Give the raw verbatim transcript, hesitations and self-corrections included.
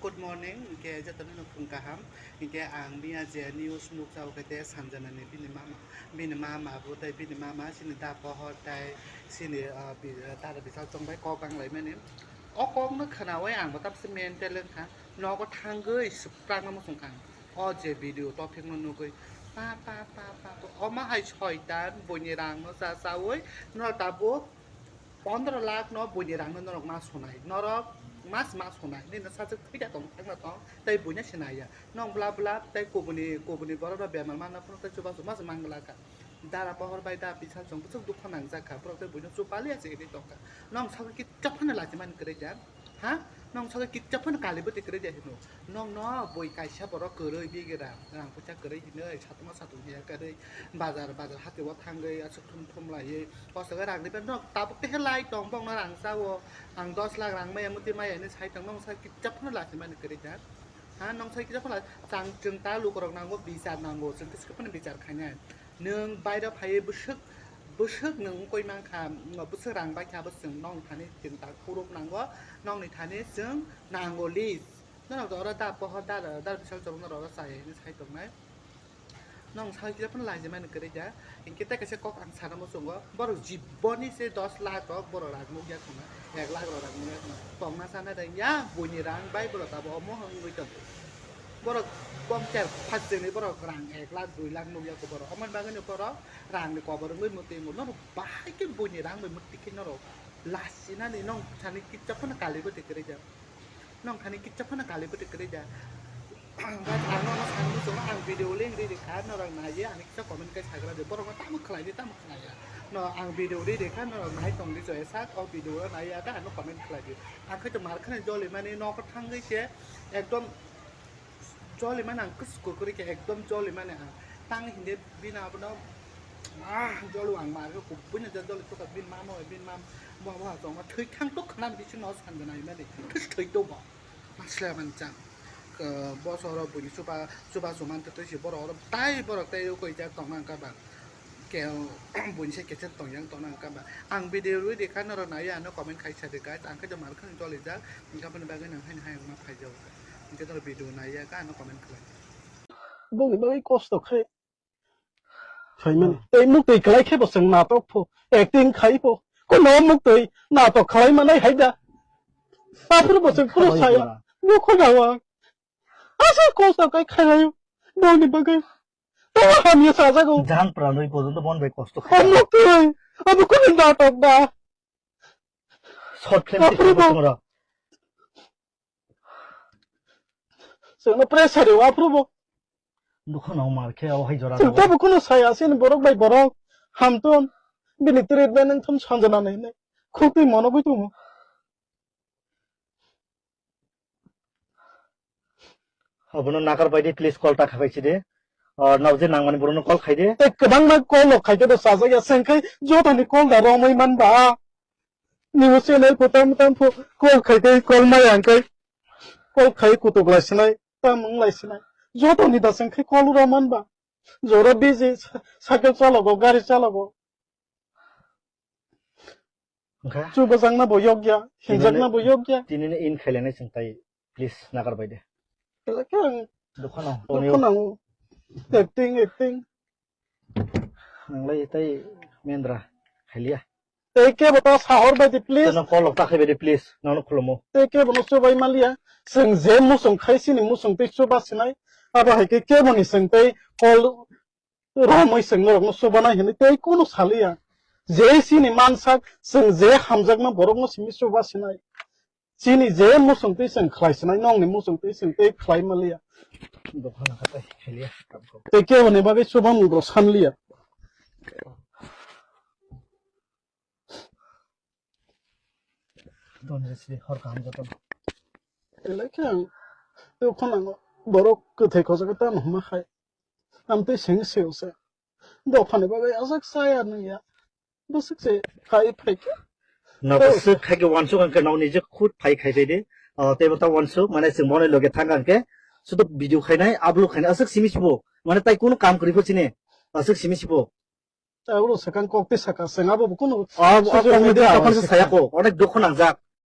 Good morning, hingke jotono no phung kaham. Hingke ang miya je news nukjao khe te Sanjana ni bini mama, bini mama bo tai bini mama sini da pohor tai sini, ah, bi-, ah, dara bisal tong bai kok ang lai mani. O kok no khnawi ang bo tabse mental wngkha. Nogo thangwi swprakma muchung kha ang. O je video topic no nugwi pa, pa, pa, pa, pa. O ma hai soitan buini rang no cha chawi no tabuk pondro lakh no buini rang no norok ma sunai. Norok mas ma sunai. Nini sajwk thwi da tong thangna tong. Tai buina sinai ya. Nong bla bla tai kubuni, kubuni borok no bemar manna phano tai chubachu mas mang bla kha. Dara pohor bai da bisal chwng bwswk dukha nangjak kha, borok tei buino chupali ya se hinwi tongkha. Nong sakhe kisa phano lachimani kwrwi da? Ha? Nong sakhe kisa phano kali bwtwi kwrwi da hino? Nongno bui kaisa borok kwrwi bigra, rang puisa kwrwi hinwi satuma satung hiya kwrwi bazar, bazar hatio thangwi aswk thum thum laiwi. O jaga rang riba nok tabuk tehe lai tong bokno rang chao. Ang dos lakh rang maya muti maya hinwi sai tong, nong sakhe kisa phano lachimani kwrwi da? Ha? Nong sakhe kisa phano la-, chang chwng ta lukurok nango bichar nango, chwng kisa phano bichar khainai. Nwng bairo phaiwi bwswk, bwswk nwng wngwi mankha, bwswk rang baikha, abo chwng nong thani chwng tak phuruk nango, nongni thani chwng nango list. Norok oro da pohor da, da bisal chwrwngno oro chaya hinwi sai tongnai. Nong sai kisa phano laijimani kwrwi da, hinkhe tei kaisa kok ang sana muchungo, borok jiboni se dos lakh rok borok rang nukya khwna, ek lakh rok rang nukya khwna, tongna sana rwngya, buini rang bai borok abo omo wngwi tongo. Borok bongker phajjengni borok rang ek lakh dui lakh nukya kho borok. Omoni bagwino borok rangni kobor wngwi mwtwi wngo. Norok bahai khe buini rang bai mwtwi khe norok lasinani nong thani kisa phano kali bwtwi kwrwi da. Nong thani kisa phano kali bwtwi kwrwi da. Guys, ang nono sanwi tongo, ang video link riri kha, norok naiwi ani kisa comment khe sagra di. Borokno tamo khlai di, tamo khlai ya. No, ang video riri kha, norok nai tong di, joya sak, o video o naiya khe ano comment khlai di. Ang khe to mar khani joli mani nokho thangwi se ekdom joli mani ang kwsuk kwrwi khe ekdom joli mani ang tang hinde bini abono ah joli ang mar khe kubui no joli tukha bini mama bai bini mam bo bo tongma thwi thang tok khna bising no sanjana mani thwi thwi to bo masla man chang. Bo soro buini chuba chuba chuman to twi si borok oro tai borok tai ukoi jak tongna ang kha ba. Ke buini se kechek tong yang tong nang kha ba. Ang video rwi de kha norok nai ano comment khai sa de guys. Ang khe mar khani joli jak. Hingkha bini bagwi nang haino hayung ma phai jago. Hingkhe norok video nai ya kha ano comment khlai. Bongni bagwi kosto khai. Khai mani. Tei muk twi klai khe bo chwng natok pho. Acting khai pho. Ko no muk twi natok khlai manai hai da. Aphuru bo chwng phuru saya. Bo kho dawa. Asa kosto kai khai rayu. Bongni bagwi. Tamo hamya sajago. Jang pranwi porjonto bon bai kosto khai. Omo twi. Abo kunu natok ba. Short film Aphuru twi bo. Tongra. Chwngno pressure rw aphuru bo. Dukha no mar khe o hai jora. Chwng tabo kunu saya sin borok bai borok. Hamton. Bini treatment wng thum sanjana nai nai. Khuk twi mono gwi tongo. Abono nakar bai di, please call ta khabai si de. Ah, nao je nangmani borokno call khai de. Tei kwbangma call rok khai khe bo chajak ya, chwng khai jotoni call da romwi man ba. Nini channel pho tam tam pho call khai khe call maya hwn khai. Call khai kutuk lai sinai, tam wng lai sinai. Jotoni da chwng khai call ro man ba. Jora busy, cycle chalogo, gari chalogo. Wngkha? Chubajakna bo yokya, hinjakna bo yokya. Tinini in khailainai chwng tai, please, nagar bai de. Belai khe ang dukha nang, dukha nango. Acting, acting. Nanglai tai mendra khailiya. Tei kebo ta sahor bai di, please. Teno call ta khai bai di, please. Nangno khulumo. Tei kebo no chubai maliya. Chwng je musung khai sini musung tei chuba sinai. Abo hai khe kebo ni chwng tei call romwi chwng norokno chubanai hwnwi tei kunu saliya. Je chini mansak, chwng je hamjakma borokno simi chuba sinai. Chini je muchungtwi chwng khlai sinai, nokni muchungtwi chwng tei khlai manliya. Dophano kha tei khailiya, tamkho. Tei keboni bagwi chubamung rw sanliya. Donjisri hor kaham jotono. Belai khe ang tei khwnango borok kwthai khojago tamo hwnma khai. Amtwi seng seo se. Dophani bagwi aswk chaya nungya. Bwswk se khai phai khe. No, bwswk khai khe wansuk ang khe nokni je khud phai khai phai de. Ah, tei bo ta wansuk, mane chwng boni loge thang ang khe. Sudo video khainai, upload khainai, aswk simi sibo. Mane tai kunu kam kwrwi pho chini. Aswk simi sibo. Abo sakang kok tei saka, chwng abo bo kunu. Ah, ah, social kok ni media tei tokon se saya ko, onek dukhu nangjak.